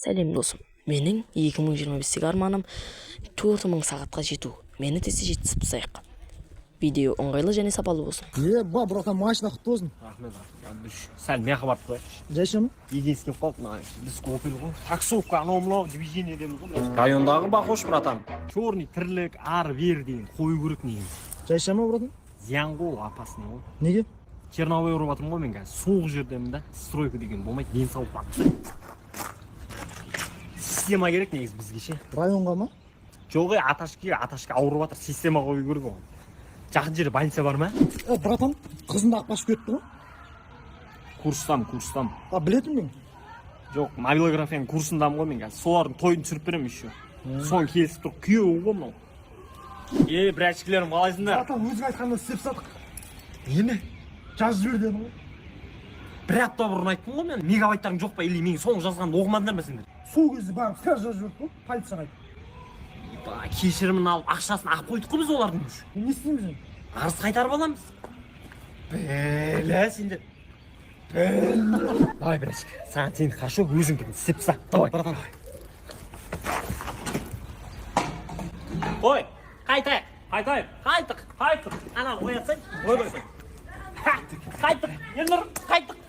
Сәлем, досым! Менің 2025-тегі арманым 4000 сағатқа жету. Мені тез жеткізіп тастайық. Видео ыңғайлы және сапалы болсын. Еба, братан, машина құтты болсын. Рахмет, рахмет. Сәл мияққа барып қояйықшы. Жайша ма? Единственный қалды мына, біз «Опель» ғой, таксовка, анау мынау движениедеміз ғой. Райондағы бақош, братан, черный тірлік, ары бері деген қою керек негізі. Жайша ма, братан? Зиян ғой ол, опасный ғой. Неге? Черновой ұрып жатырмын ғой мен қазір, суық жердемін да. Стройка деген болмайды, денсаулық батып. Система керек негізі бізге ше. Районға ма? Жоқ, ей, аташке, аташке ауырып жатыр, система қою керек оған. Жақын жерде больница бар ма? Е, братан, қызын да алып қашып кетті ғой. Курстамын, курстамын. А, білетін мен. Жоқ, мобилографияның курсындамын ғой мен қазір. Солардың тойын түсіріп беремін еще, соны келісіп тұр. Күйеуі ғой мынау. Е, братчиктерім, қалайсыңдар? Братан, өзің айтқанда істеп тастадық. Нені? Жазып жібер дедің ғой. Бір апта бұрын айттым ғой мен. Мегабайттарың жоқ па или менің соңғы жазғанымды оқымадыңдар ма сендер? Сол кезде барып сразу жазып жібердік қой, полицияға айтып. Епа, кешірімін алып, ақшасын алып қойдық қой біз олардың уже. Не істейміз енді? Арыз қайтарып аламыз. Бәлә сендер. Давай, братчик, саған сен хорошо, өзің істеп таста. Давай, братан, давай. Ой, қайтайық, қайтайық, қайттық, қайттық. Ананы оятсай, ойбай. Қайттық, Елнұр, қайттық.